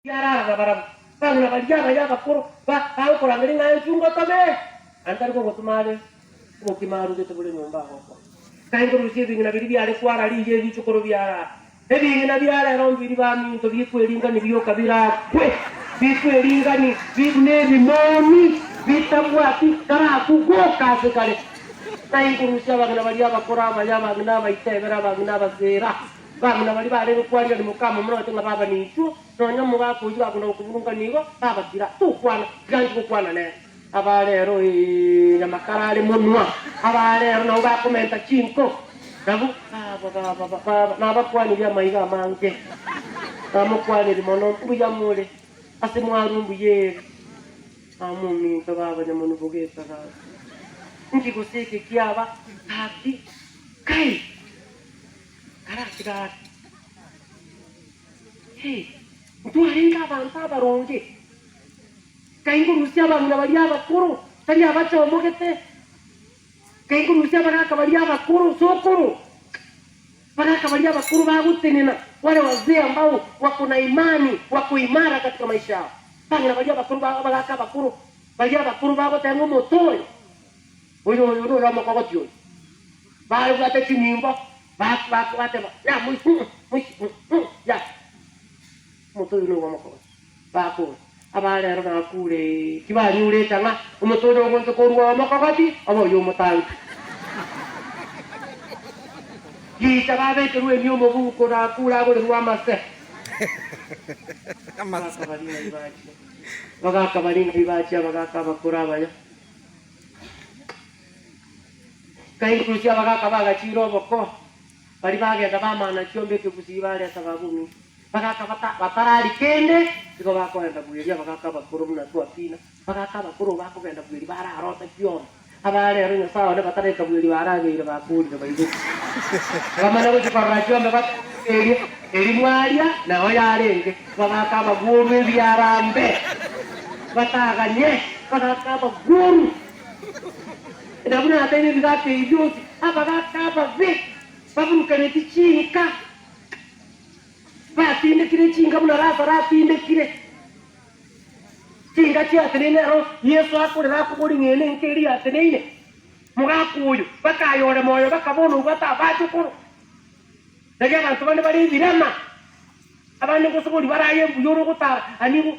Biarara nabarabwo, bang'ina baria abaye abakoro bagokorangeria ng'a inchuo ngotome, naende tari kogotoma are obokima arugete bore nyomba agokora. Kai nkorusia ebing'ina biria biare kwara riiya ebichukuru biarara. Ebing'ina bia rero mbiri baminto bikweringani bioka birakwe, bikweringani buna ebimoni bitabwati karakwe goka ase kare. Kai nkorusia abang'ina baria abakoro abaye, abang'ina abaitebere, abang'ina abasera. Bamuna baria barenge kwarigania mokamomura ote ng'a baba ninchuo, nonya omogaka oyio gakona gokoburungania igo, babakira, Tokwana, tiganchi gokwana nere. Aba rero, ee, nyamakara are monwa, aba rero nabo bakomenta chinko, nabwo baba, baba, baba, nabakwanirie amaiga amange, namokwanirie mono, mbuya more, ase mwarwa mbuya ere. Amominto baba nyamonwa bogeka gaki, inki gose eke kiaba gaki, kai? Karatigare. Hey, ntwarenge abanto abaronge, kai nkorusia abang'ina baria abakoro, tari abachomogete, kai nkorusia abagaka baria abakoro, sokoro, abagaka baria abakoro bagotenena, wale wazee ambao wako na imani, wako imara katika maisha yao. Abang'ina baria abakoro, abagaka abakoro, baria abakoro bagoteba ng'a omoto oyo, oyo oyo noyo omokogoti oyo. Babwate chinyimbo, bateba, Ya, ya, omote oyio nigo omokongu. Bakora, aba rero nakure, tibanyure etang'a, omote oyo ogoncha korwa omokogoti, obe oyo omotangi. Gicha babekerwe emia omobuko, nakure agorerwe amase. Bagaka baria ng'ai bachia, bagaka baria ng'ai bachia, abagaka abakoro abaya. Nkainkurusia abagaaka bagachiire oboko, baria bagenda bamana chiombe ekegusii bareta babumi. Bagaaka batarari kende, igo bakogenda bweeri abagaaka abakoro buna twapina, bagaaka abakoro bakogenda bweeri bararote chiombe. Aba rero Nyasae one batareka bweeri barageire bakoorire baigoke. Bamanya gochia korora chiombe bateerie, eri mwaria nao yarenge, bagaaka abagworu ebiarambe, bataganye, bagaaka abagworu. Na buna natebirie ebigaka ebi bionsi, abagaka ababe baburukanetie chinka, batindekire chinka buna Lazaro atindekire. Chinka chiateneine aro Yeso akorera akobori ng'a ere enka eria yateneine. Mogaka oyo bakayore moyo bakabona obwate abachokoro. Naki abanto bande bare ebirema, abande ngosobori baraye mbuya ore ogotara anigo.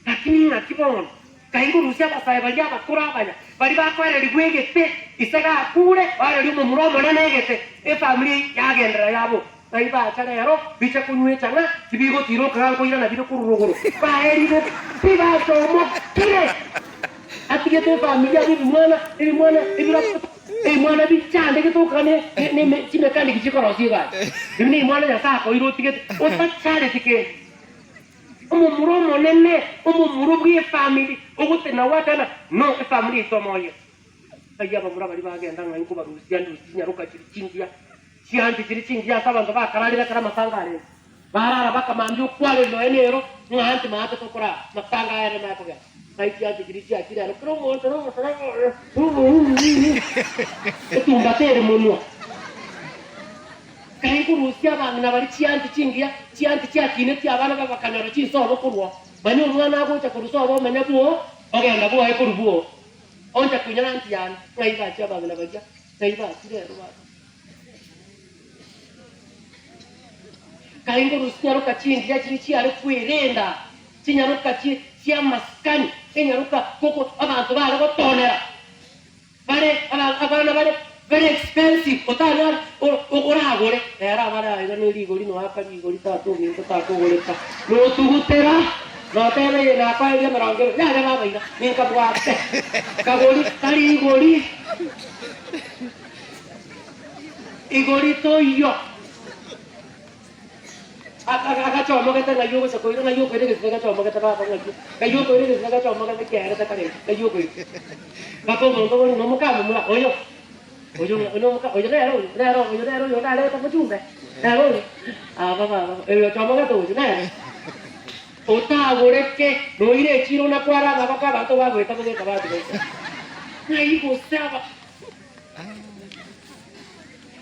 Lakini ing'aki bono, kai nkorusia abasae baria abakoro abaya, baria bakoererigwa egete, ise gakure, oererie omomura omonene egete, efamiri eyio yagenderera yaboka. Ng'ai bacha rero, bicha konywa echang'a, tibigotiira okog'a nkoirana bire korwa rogoro, baerire pi bachomokire. Atigete efamiri abo ebimwana, ebimwana ebirato, ebimwana bichandegete okog'a ne ne ne chimekaniki chikorosia egari. Ebi nebimwana Nyasae akoeire otigete, otachareti kende. Omomura omonene, omomura bw'efamiri, ogotenena gwateba no efamiri yaito omoyo. Ng'ai abamura baria bagenda ng'ai nkobarusia ndusie chinyaroka chiria chingiya, chianti chiria chingiya ase abanto bakararire ekero amatanga arenge. Barara bakamambia okwareri nonya nero ng'a anti maate tokorara, matanga aya ere nakogenda. Ng'ai chianti chiria chiachire aro kera omonto nomosacha oye etumbata ere monwa. Kai nkorusia abang'ina baria chianti chingiya, chianti chiakinetie abana babo bakanyora chinsobo korwa oo. Manya omwana agocha korwa sobo omenya bwoo, ogenda bwoye korwa bwoo. Oncha koinyora anti yane, ng'ai bachia abang'ina baria, ng'ai bachire ero baba. Kai nkorusia chinyaroka chingiya chiria chiare kwerenda, chinyaroka chi chi'amasikani, enyaroka koko abanto bare gotonera. Bare abana bare very expensive otanyare oragore ere abare aiga ne rigori noaka rigori tata ominto takogoreka notugutera notebe eye nakoeria emerongo ebere yaya baba iga ninkabwate kagori tari igori igori toiyo. Agachomogete ng'ai ogocha koira, ng'ai okoira egesire gachomogete baba ng'ai, ng'ai okoira egesire gachomogete kiaerete kare iga, ng'ai okoira. Mpaka omonto oboria ng'a omokamomura oyo, oyo ng'a oyo nomoka oyo nere oyo, nere oyo nere oyo ondarete omochumbe, nere oyo, aba baba oyo ochomogete oyo nere. Otagoreke, noire echiro nakware amaboko abanto bagoeta bogeka batiga. Ng'ai gose aba.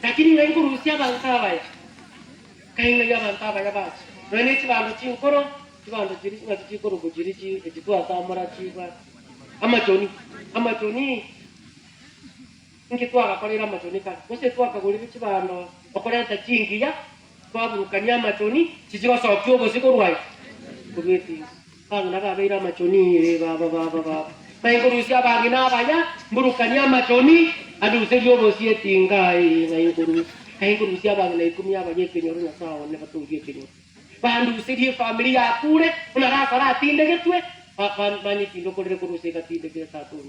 Lakini ng'ai nkorusia abanto abaya? Kai ng'ai abanto abaya bache? Nonya ne chibando chinkoro, chibando chiria ching'aki chikorokwa chiria chi echi twasamora chibwa amachoni, amachoni. Inki twagakoreire amachoni kare? Gose twakagorire chibando okorenta chingiya, twaburukania amachoni, chichigosokia obosio korwa aye? Korwa etinga. Abang'ina babeire amachoni, ee, baba, baba, baba. Naye nkorusia abang'ina abaya, mburukanie amachoni, anduserie obosio etinga, ee, naye nkorusia. Naye nkorusia abang'ina ikomi abaya ekenyoro, Nyasae one batorie ekenyoro. Banduserie efamiri yakure, buna Lazaro atindegetwe, ba, ba, banyetindokorere korwa ase egatindekire tata one.